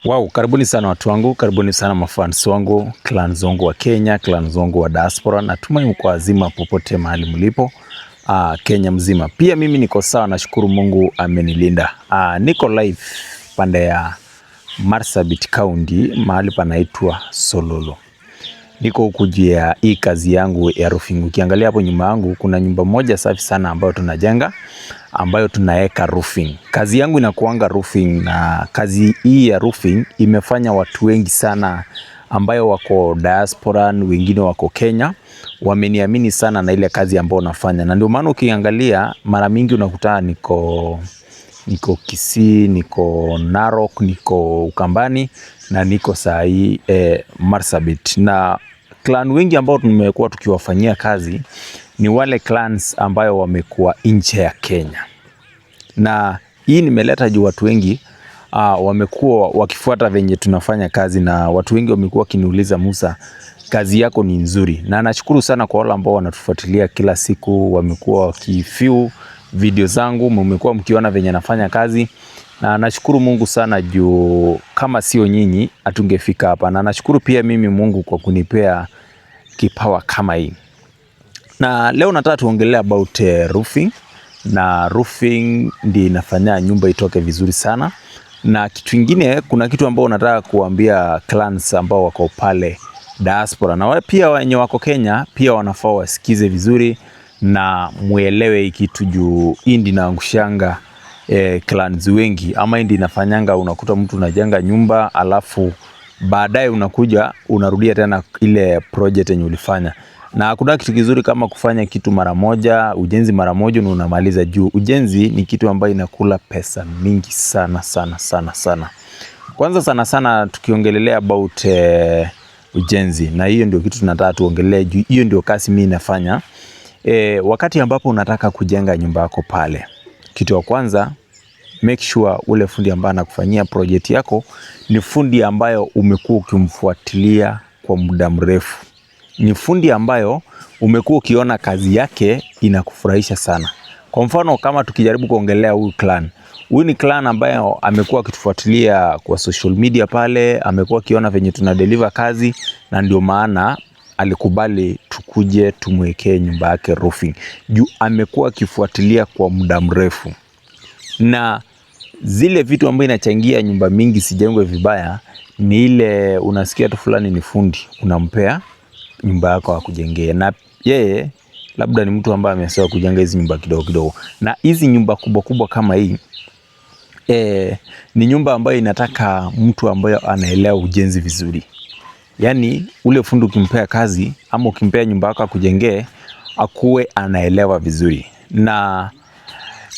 Wow, karibuni sana watu wangu, karibuni sana mafans wangu, clans wangu wa Kenya, clans wangu wa diaspora. Natumai mko wazima popote mahali mlipo, Kenya mzima. Pia mimi niko sawa, nashukuru Mungu amenilinda. Niko live pande ya Marsabit County, mahali panaitwa Sololo. Niko huku juu ya hii kazi yangu ya roofing. Ukiangalia hapo nyuma yangu kuna nyumba moja safi sana ambayo tunajenga, ambayo tunaweka roofing. Kazi yangu inakuanga roofing, na kazi hii ya roofing imefanya watu wengi sana ambayo wako diaspora, wengine wako Kenya, wameniamini sana na ile kazi ambayo nafanya, na ndio maana ukiangalia mara mingi unakutana niko Kisii, niko Narok, niko Ukambani na niko saa hii Marsabit. Na clan wengi ambao tumekuwa tukiwafanyia kazi ni wale clans ambayo wamekuwa nje ya Kenya, na hii nimeleta juu watu wengi wamekuwa wakifuata venye tunafanya kazi, na watu wengi wamekuwa wakiniuliza, "Musa, kazi yako ni nzuri," na nashukuru sana kwa wale ambao wanatufuatilia kila siku, wamekuwa wakiview video zangu, mmekuwa mkiona venye nafanya kazi, na nashukuru Mungu sana juu kama sio nyinyi hatungefika hapa, na nashukuru pia mimi Mungu kwa kunipea kipawa kama hii. Na leo nataka tuongelee about roofing, na roofing ndio inafanya nyumba itoke vizuri sana. Na kitu kingine, kuna kitu ambao nataka kuambia clans ambao wako pale diaspora na wale pia wenye wako Kenya pia wanafaa wasikize vizuri na muelewe hii kitu juu hii ndio inaangushanga clans wengi, ama hii ndio inafanyanga unakuta mtu unajenga nyumba alafu baadaye unakuja unarudia tena ile project yenye ulifanya. Na hakuna kitu kizuri kama kufanya kitu mara moja, ujenzi mara moja na unamaliza, juu ujenzi ni kitu ambayo inakula pesa mingi sana sana sana sana. Kwanza sana sana tukiongelelea about ujenzi, na hiyo ndio kitu tunataka tuongelee juu hiyo ndio kazi mimi nafanya. Wakati ambapo unataka kujenga nyumba yako pale, kitu ya kwanza, make sure ule fundi ambaye anakufanyia project yako ni fundi ambayo umekuwa ukimfuatilia kwa muda mrefu, ni fundi ambayo umekuwa ukiona kazi yake inakufurahisha sana. Kwa mfano kama tukijaribu kuongelea huyu clan, huyu ni clan ambayo amekuwa akitufuatilia kwa social media pale, amekuwa akiona venye tuna deliver kazi, na ndio maana alikubali tukuje tumwekee nyumba yake roofing, juu amekuwa akifuatilia kwa muda mrefu. Na zile vitu ambayo inachangia nyumba mingi sijengwe vibaya ni ile unasikia tu fulani ni fundi, unampea nyumba yako akujengee, na yeye labda ni mtu ambaye amezoea kujenga hizi nyumba kidogo kidogo, na hizi nyumba kubwa kubwa kama hii ni nyumba ambayo inataka mtu ambaye anaelewa ujenzi vizuri. Yaani ule fundi ukimpea kazi ama ukimpea nyumba yako akujengee, akuwe anaelewa vizuri. Na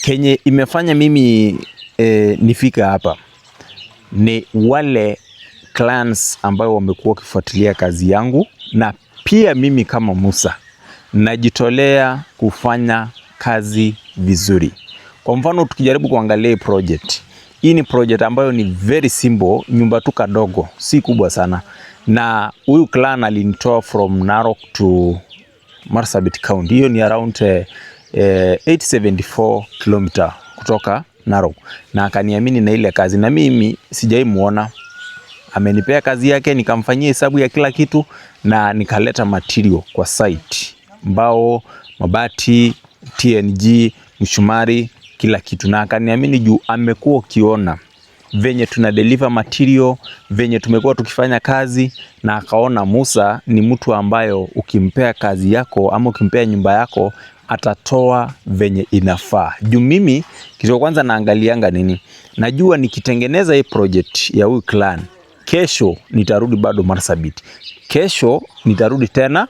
kenye imefanya mimi nifika hapa ni wale clans ambayo wamekuwa wakifuatilia kazi yangu, na pia mimi kama Musa najitolea kufanya kazi vizuri. Kwa mfano tukijaribu kuangalia hii project, hii ni project ambayo ni very simple, nyumba tu kadogo, si kubwa sana, na huyu clan alinitoa from Narok to Marsabit County. Hiyo ni around 874 km kutoka Narok, na akaniamini na ile kazi, na mimi sijai muona, amenipea kazi yake, nikamfanyia hesabu ya kila kitu na nikaleta material kwa site, mbao, mabati, TNG, mshumari, kila kitu, na akaniamini juu amekuwa ukiona venye tuna deliver material, venye tumekuwa tukifanya kazi, na akaona Musa ni mtu ambayo ukimpea kazi yako ama ukimpea nyumba yako atatoa venye inafaa. Juu mimi kitu kwanza naangalianga nini? Najua nikitengeneza hii project ya huyu clan, kesho nitarudi bado Marsabit, kesho nitarudi tena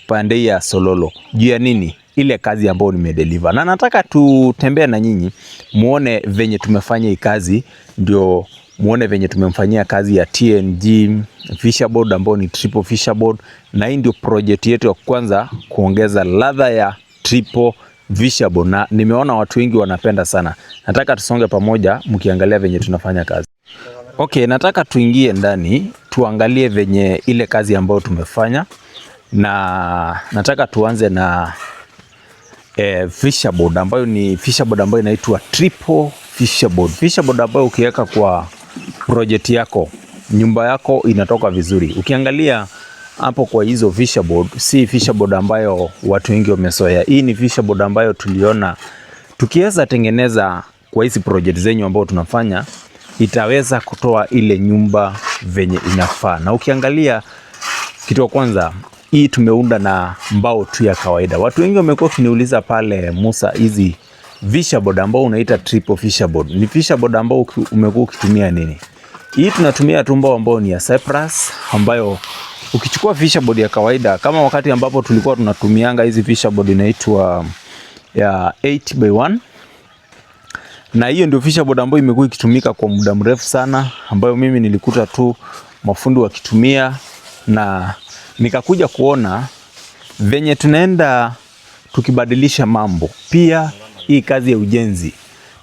pande ya Sololo. Juu ya nini? Ile kazi ambayo nimedeliver, na nataka tutembee na nyinyi muone venye tumefanya hii kazi, ndio muone venye tumemfanyia kazi ya TNG fascia board ambayo ni triple fascia board, na hii ndio project yetu ya kwanza kuongeza ladha ya triple fascia board, na nimeona watu wengi wanapenda sana. Nataka tusonge pamoja mkiangalia venye tunafanya kazi. Okay, nataka tuingie ndani tuangalie venye ile kazi ambayo tumefanya, na nataka tuanze na fascia board ambayo ni fascia board ambayo inaitwa triple fascia board. Fascia board ambayo ukiweka kwa project yako, nyumba yako inatoka vizuri. Ukiangalia hapo kwa hizo fascia board, si fascia board ambayo watu wengi wamezoea. Hii ni fascia board ambayo tuliona tukiweza tengeneza kwa hizi project zenyu ambao tunafanya itaweza kutoa ile nyumba venye inafaa. Na ukiangalia kitu ya kwanza, hii tumeunda na mbao tu ya kawaida. Watu wengi wamekuwa wakiniuliza pale, Musa, hizi fascia board ambao unaita triple fascia board ni fascia board ambao umekuwa ukitumia nini? Hii tunatumia tu mbao ambao ni ya cypress, ambayo ukichukua fascia board ya kawaida kama wakati ambapo tulikuwa tunatumianga hizi fascia board inaitwa ya 8 by 1, na hiyo ndio fascia board ambayo imekuwa ikitumika kwa muda mrefu sana, ambayo mimi nilikuta tu mafundi wakitumia, na nikakuja kuona venye tunaenda tukibadilisha mambo. Pia hii kazi ya ujenzi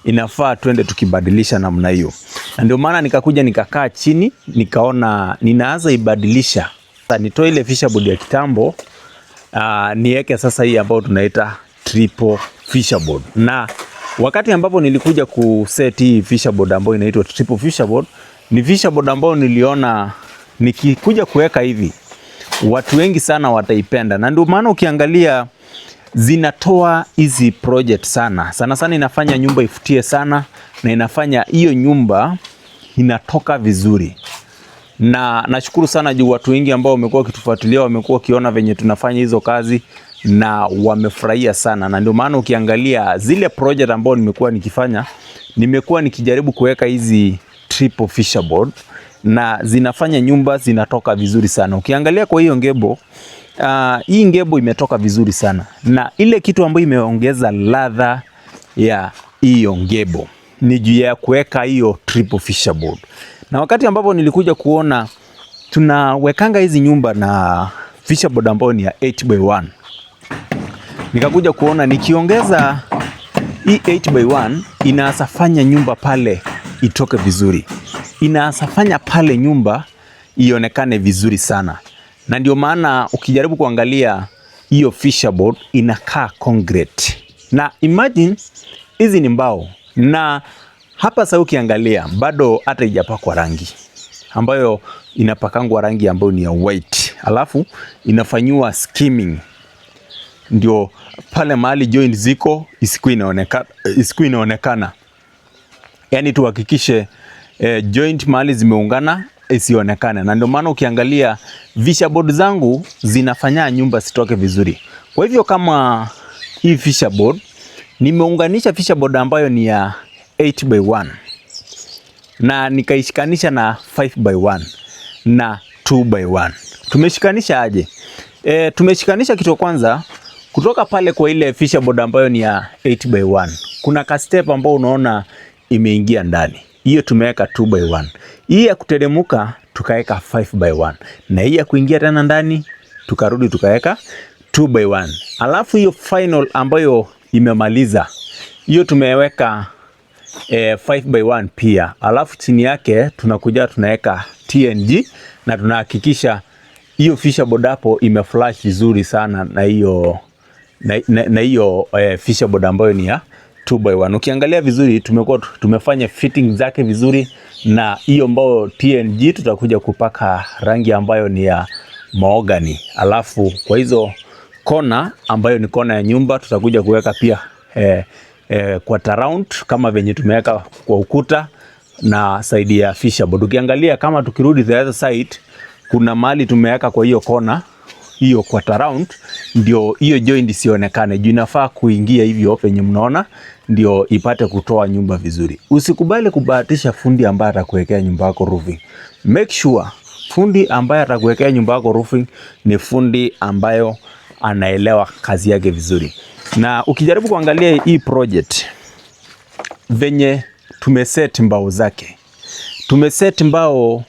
inafaa twende tukibadilisha namna hiyo, na ndio maana nikakuja nikakaa chini nikaona ninaanza ibadilisha, nitoe ile fascia board ya kitambo, niweke sasa hii ambayo tunaita triple fascia board. Na wakati ambapo nilikuja kuset hii fascia board ambayo inaitwa triple fascia board, ni fascia board ambayo niliona nikikuja kuweka hivi watu wengi sana wataipenda, na ndio maana ukiangalia zinatoa hizi project sana sana sana, inafanya nyumba ivutie sana na inafanya hiyo nyumba inatoka vizuri. Na nashukuru sana juu watu wengi ambao wamekuwa wakitufuatilia wamekuwa wakiona venye tunafanya hizo kazi na wamefurahia sana, na ndio maana ukiangalia zile project ambao nimekuwa nikifanya, nimekuwa nikijaribu kuweka hizi triple fascia board na zinafanya nyumba zinatoka vizuri sana. Ukiangalia kwa hiyo gable, hii gable imetoka vizuri sana, na ile kitu ambayo imeongeza ladha ya hiyo gable ni juu ya kuweka hiyo triple fascia board. Na wakati ambapo nilikuja kuona tunawekanga hizi nyumba na fascia board ambayo ni ya 8 by 1, nikakuja kuona nikiongeza hii 8 by 1 inaweza nyumba pale itoke vizuri, inaweza pale nyumba ionekane vizuri sana, na ndio maana ukijaribu kuangalia hiyo fascia board inakaa concrete. Na imagine hizi ni mbao, na hapa sasa ukiangalia bado hata haijapakwa rangi ambayo inapakangwa rangi ambayo ni ya white, alafu inafanyiwa skimming ndio pale mahali joint ziko isikuwe inaonekana, isikuwe inaonekana. Yani tuhakikishe joint mahali zimeungana isionekane, na ndio maana ukiangalia fascia board zangu zinafanya nyumba sitoke vizuri. Kwa hivyo kama hii fascia board nimeunganisha fascia board ambayo ni ya 8 by 1 na nikaishikanisha na 5 by 1 na 2 by 1. Tumeshikanisha aje? Tumeshikanisha kitu kwanza kutoka pale kwa ile fascia board ambayo ni ya 8 by 1. Kuna ka step ambao unaona imeingia ndani. Hiyo tumeweka 2 by 1. Hii ya kuteremuka tukaweka 5 by 1. Na hii ya kuingia tena ndani tukarudi tukaweka 2 by 1. Alafu hiyo final ambayo imemaliza hiyo tumeweka 5 by 1 pia. Alafu chini yake tunakuja tunaweka TNG na tunahakikisha hiyo fascia board hapo imeflush vizuri sana na hiyo na hiyo fascia board ambayo ni ya 2 by 1. Ukiangalia vizuri tumekuwa tumefanya fitting zake vizuri, na hiyo ambayo TNG tutakuja kupaka rangi ambayo ni ya mahogany, alafu kwa hizo kona ambayo ni kona ya nyumba tutakuja kuweka pia quarter round kama venye tumeweka kwa ukuta na side ya fascia board. Ukiangalia kama tukirudi the other side, kuna mahali tumeweka kwa hiyo kona hiyo quarter round, ndio hiyo joint isionekane juu inafaa kuingia hivyo penye mnaona, ndio ipate kutoa nyumba vizuri. Usikubali kubahatisha fundi ambaye atakuwekea nyumba yako roofing. Make sure fundi ambaye atakuwekea nyumba yako roofing ni fundi ambayo anaelewa kazi yake vizuri. Na ukijaribu kuangalia hii project venye tumeset mbao zake, tumeset mbao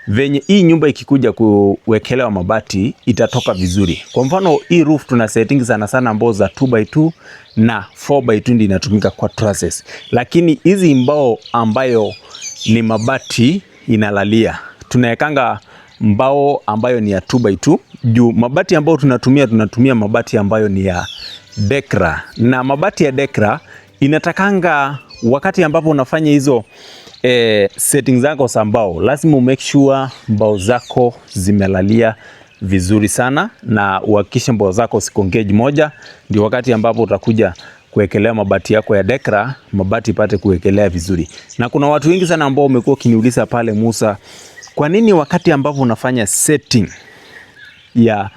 venye hii nyumba ikikuja kuwekelewa mabati itatoka vizuri. Kwa mfano hii roof tuna setting sana sana mbao za 2x2 na 4x2 ndio inatumika kwa trusses, lakini hizi mbao ambayo ni mabati inalalia tunawekanga mbao ambayo ni ya 2x2 juu mabati ambayo tunatumia mabati ambayo ni ya Dekra, na mabati ya Dekra inatakanga wakati ambapo unafanya hizo Setting zako za mbao lazima make sure mbao zako zimelalia vizuri sana, na uhakikishe mbao zako ziko gauge moja, ndio wakati ambapo utakuja kuwekelea mabati yako ya Dekra, mabati ipate kuwekelea vizuri. Na kuna watu wengi sana ambao umekuwa ukiniuliza pale, Musa, kwa nini wakati ambapo unafanya setting ya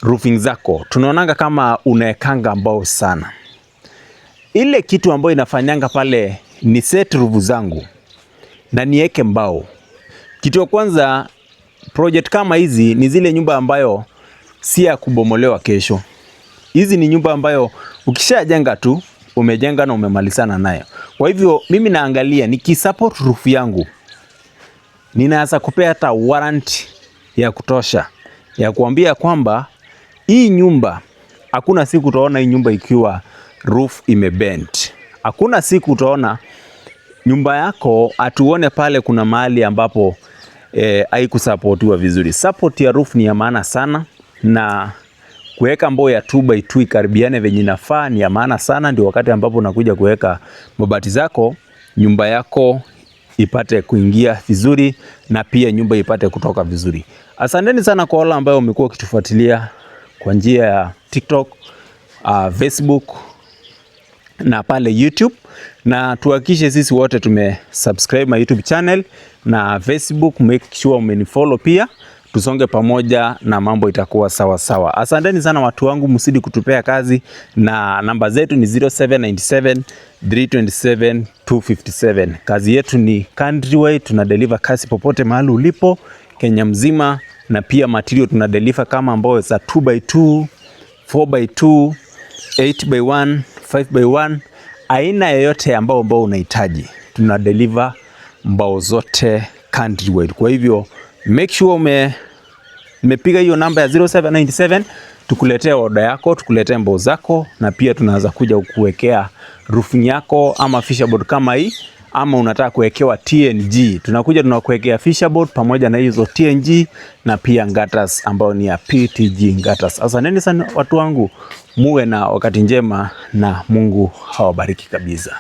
roofing zako tunaonanga kama unaekanga mbao sana? Ile kitu ambayo inafanyanga pale ni set roof zangu na niweke mbao. Kitu ya kwanza, project kama hizi ni zile nyumba ambayo si ya kubomolewa kesho. Hizi ni nyumba ambayo ukishajenga tu umejenga na umemalizana nayo. Kwa hivyo mimi naangalia nikisupport roof yangu, ninaweza kupea hata warranty ya kutosha ya kuambia kwamba hii nyumba hakuna siku utaona hii nyumba ikiwa roof imebend. Hakuna siku utaona nyumba yako atuone pale kuna mahali ambapo haikusupportiwa vizuri. Support ya roof ni ya maana sana, na kuweka mbao ya 2 by 2 ikaribiane venye inafaa ni ya maana sana, ndio wakati ambapo unakuja kuweka mabati zako nyumba yako ipate kuingia vizuri na pia nyumba ipate kutoka vizuri. Asanteni sana kwa wale ambao wamekuwa wakitufuatilia kwa njia ya TikTok, Facebook na pale YouTube, na tuhakikishe sisi wote tume subscribe my YouTube channel na Facebook, make sure umenifollow pia, tusonge pamoja na mambo itakuwa sawa sawa. Asanteni sana watu wangu, msidi kutupea kazi, na namba zetu ni 0797 327 257. Kazi yetu ni countrywide, tuna deliver kazi popote mahali ulipo Kenya mzima, na pia material tuna deliver kama ambayo za 2 by 2, 4 by 2, 8 by 1, 5 by 1, aina yoyote ambao unahitaji tuna deliver mbao zote countrywide. Kwa hivyo make sure umepiga hiyo namba ya 0797 tukuletee oda yako, tukuletee mbao zako, na pia tunaweza kuja kukuwekea roofing yako ama fascia kama hii, ama unataka kuwekewa TNG, tunakuja tunakuwekea fascia pamoja na hizo TNG na pia gutters ambayo ni ya PTG gutters. Asanteni sana watu wangu, muwe na wakati njema na Mungu hawabariki kabisa.